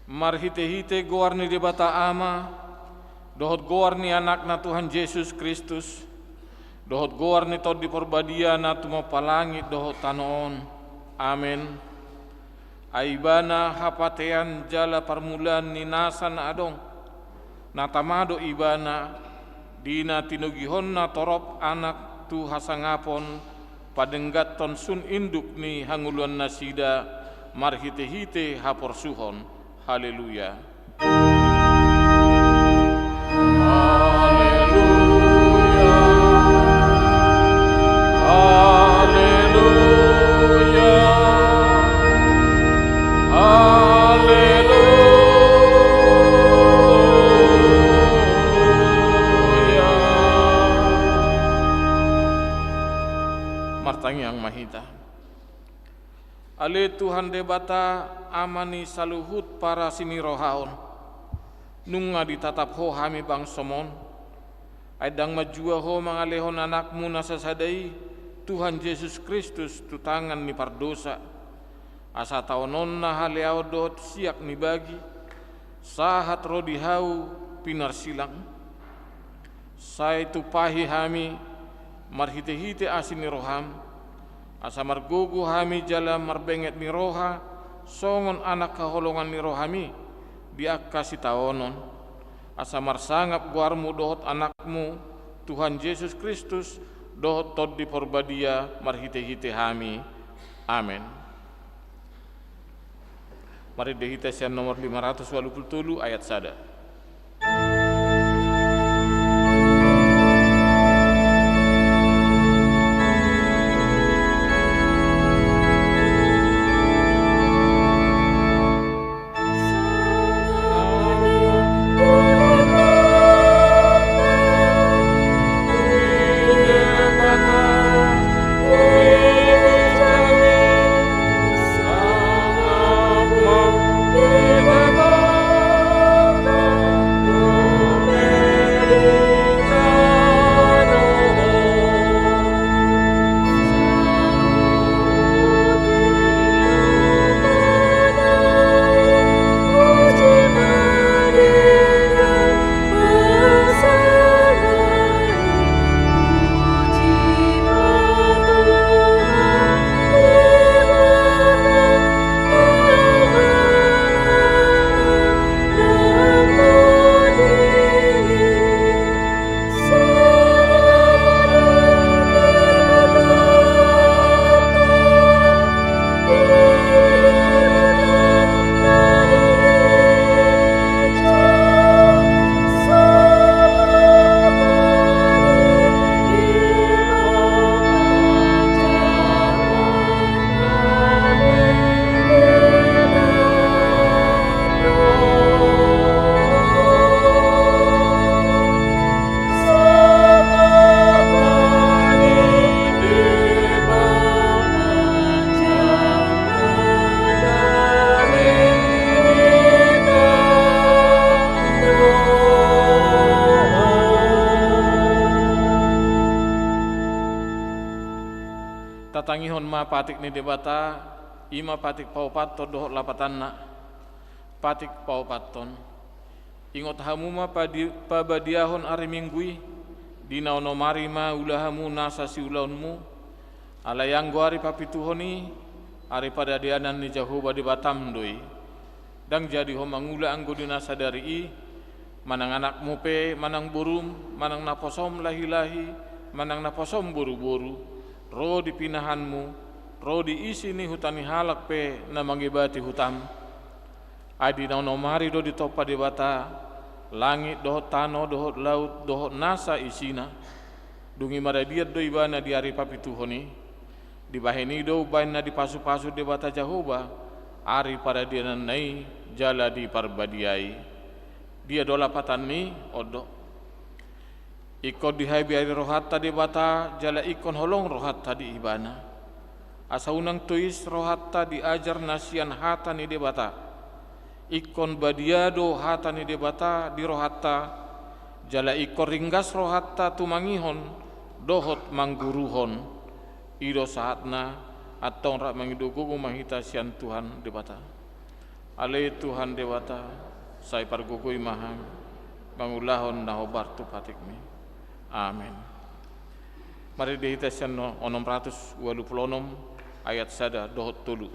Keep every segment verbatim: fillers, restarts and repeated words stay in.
Marhite-hite goar ni Debata Ama, dohot goar ni Anakna Tuhan Jesus Kristus, dohot goar ni Tondi Parbadia na tumompa langit dohot tano on. Amen. Ai Ibana hapatean jala parmulaan ni nasa na adong. Na tama do Ibana, di na tinogihonna torop anak tu hasangapon, padengganhon sun induk ni hangoluannasida marhite-hite haporsuhon. Haleluya. Haleluya. Haleluya. Haleluya. Martangiang ma hita. Ale Tuhan Debata, Ama ni saluhut parasinirohaon, nunga ditatap Ho hami bangsom on, ai ndang manjua Ho mangalehon Anakmu na sasada i, Tuhan Jesus Kristus, tu tangan ni pardosa, asa taononna haleaon dohot siak ni bagi, sahat ro di hau pinarsilang. Sai tumpahi hami marhite-hite asi ni roham, asa margogo hami jala marbenget ni roha, songon anak haholongan ni rohami di angka sitaonon, asa marsangap goarmu dohot Anakmu, Tuhan Jesus Kristus, dohot Tondi Parbadia marhite-hite hami. Amen. Marende hita sian nomor lima ratus ualu pulu tolu ayat sada. Tatangihon ma patik ni Debata, i ma patik paopathon dohot lapatanna. Patik paopathon. Ingot hamu ma padi-, pabadiahon ari Minggu i, di na onom ari ma ula hamu nasa siulaonmu, alai anggo ari papituhon i, ari paradianan ni Jahowa Debatam do i. Ndang jadi ho mangula anggo di na sadari i, manang anakmu pe, manang borum, manang naposom lahi-lahi, manang naposom boru-boru, ro di pinahanmu, ro di isi ni huta ni halak pe na mangebati hutam. Ai di na onom ari do ditompa Debata langit dohot tano dohot laut dohot nasa isina. Dung i maradian do Ibana di ari papituhon i. Dibahen i do umbahen na dipasu-pasu Debata Jahowa ari paradiananna i jala diparbadiai. Dia do lapatan ni on do. Ingkon dihabiari rohanta Debata jala ingkon holong rohanta di Ibana. Asa unang tois rohanta di ajar na sian hata ni Debata. Ingkon badia do hata ni Debata di rohanta, jala ingkon ringgas rohanta tumangihon dohot mangguruhon. I do sahatna, antong rap mangido gogo ma hita sian Tuhan Debata. Ale Tuhan Debata, sai pargogoi ma hami mangulahon na hombar tu patikMi. Amen. Marende hita sian onom ratus ualu pulu onom, ayat sada dohot tolu.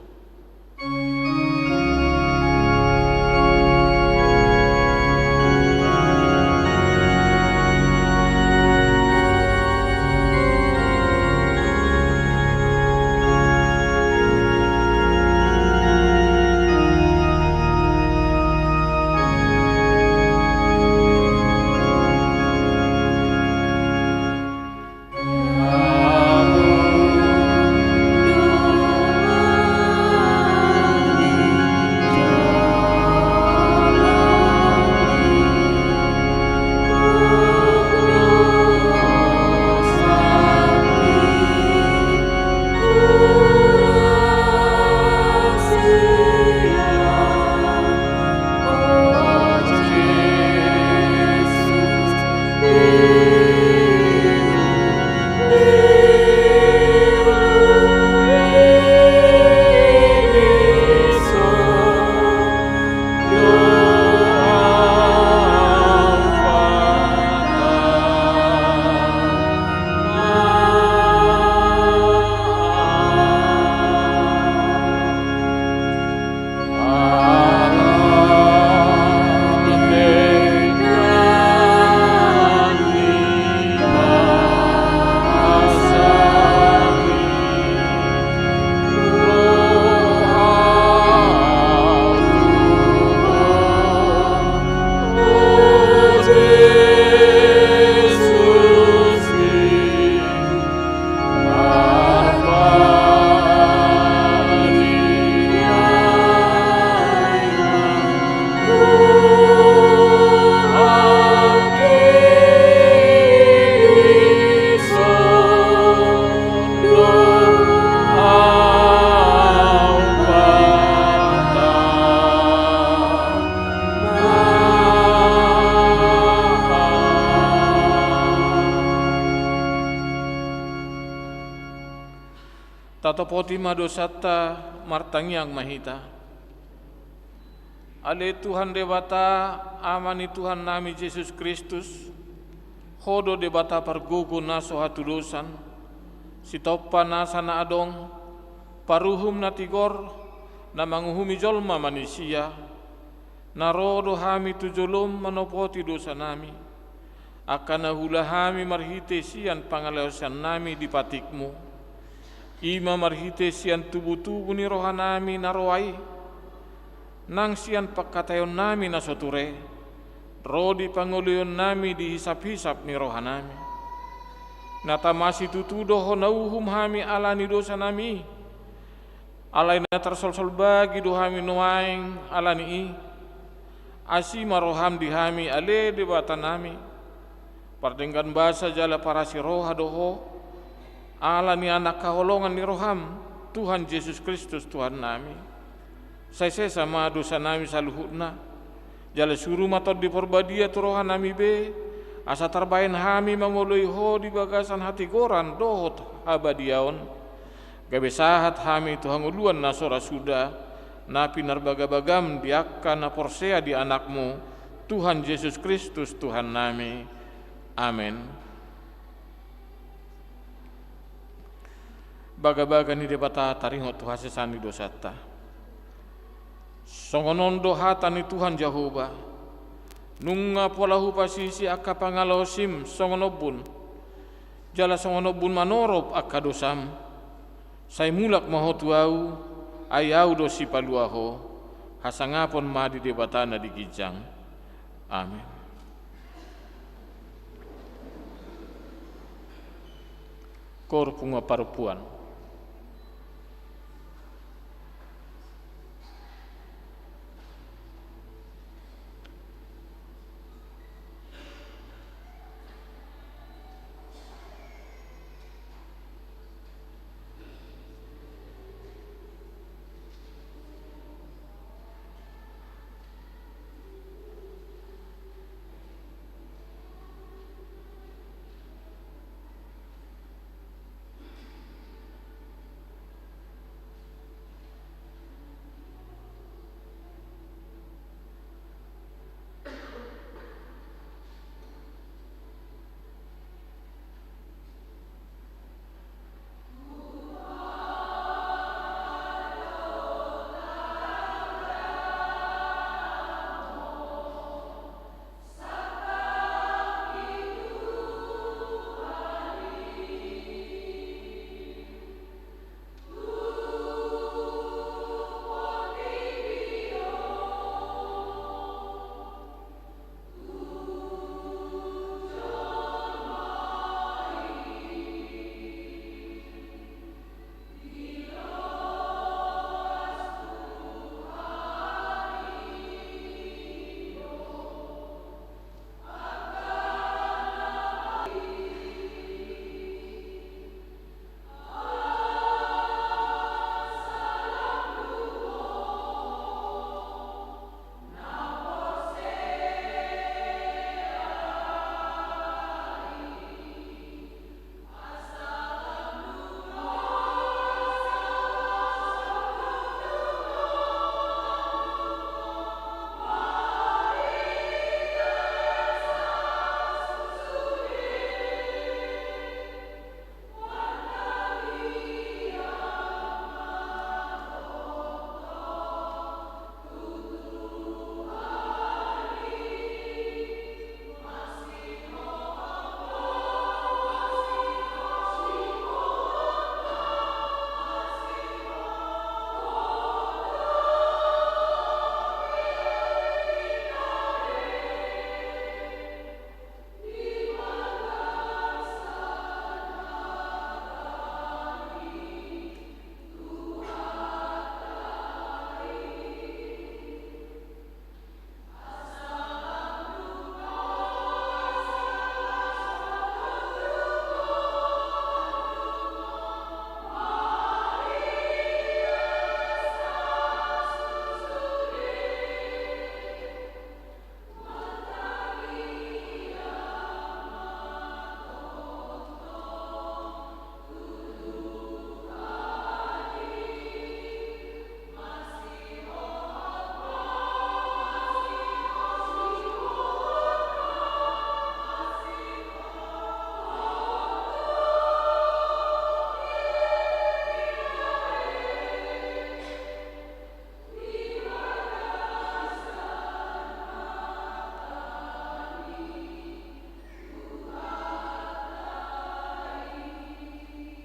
Tatopoti ma dosanta, martangiang ma hita. Ale Tuhan Debata, Ama ni Tuhannami Jesus Kristus, Ho do Debata pargogo na so hatudosan, sitompa nasa na adong, paruhum na tigor, na manguhumi jolma manisia, na ro do hami tu jolom manopoti dosanami, angka na huula hami marhite sian pangalaosiannami di patikMu, i ma marhite sian tubutubu ni rohanami na roa i, nang sian pangkataionnami na so ture, ro di pangoloionnami di hisaphisap ni rohanami. Na tama situtu do Ho na uhum hami ala ni dosanami i, alai na tarsolsol bagi do hami nuaeng ala ni i. Asi ma roham di hami, ale Debatanami. Pardenggan basa jala parasi roha do Ho, ala ni Anak haholongan ni roham, Tuhan Jesus Kristus Tuhannami. Sai sesa ma dosanami saluhutna, jala suru ma Tondi Parbadia tu rohanami be, asa tarbahen hami mangoloi Ho di bagasan hatigoran dohot habadiaon, gabe sahat hami tu hangoluan na so ra suda, na pinarbagabagam di angka na porsea di AnakMu, Tuhan Jesus Kristus Tuhannami. Amen. Bagabaga ni Debata taringot tu hasesaan ni dosanta. Songon on do hata ni Tuhan Jahowa: Nunga pola hupasisi angka pangalaosim songon ombun, jala songon ombun manorop angka dosam. Sai mulak ma ho tu Ahu, ai Ahu do Sipalua ho. Hasangapon ma di Debata na di ginjang. Amen. Koor punguan parompuan.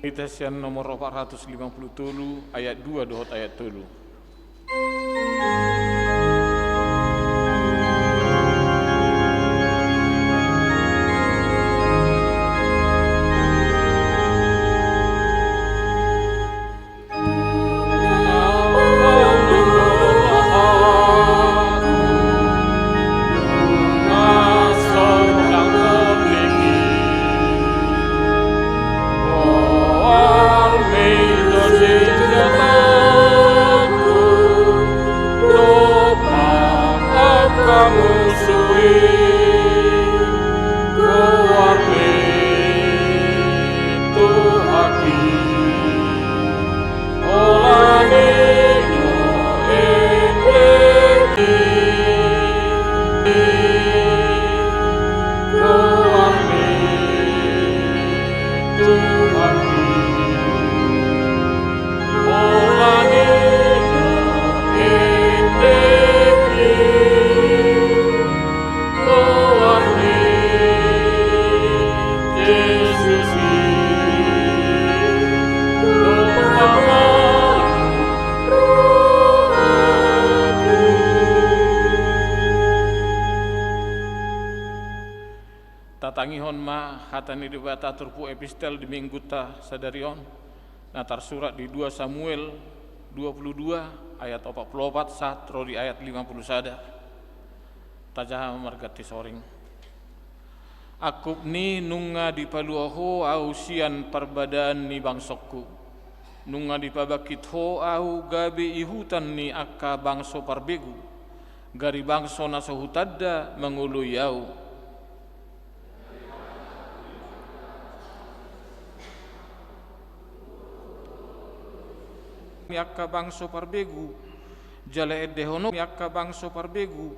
Kita sian nomor opat ratus lima puluh tolu, ayat dua dohot ayat tolu. Tatangihon ma hata ni Debata turpuk epistel di minggunta sadari on, na tarsurat di dua Samuel dua puluh dua ayat opat puluh opat sahat ro di ayat lima puluh sada. Tajaha marganti soring. Angkup ni nunga dipalua ho ahu sian parbadaan ni bangsongku. Nunga dipabangkit ho ahu gabe ihutan ni angka bangso parbegu, gari bangso na so hutanda mangoloi ahu. Ni angka bangso parbegu, jala endehon ni angka bangso parbegu.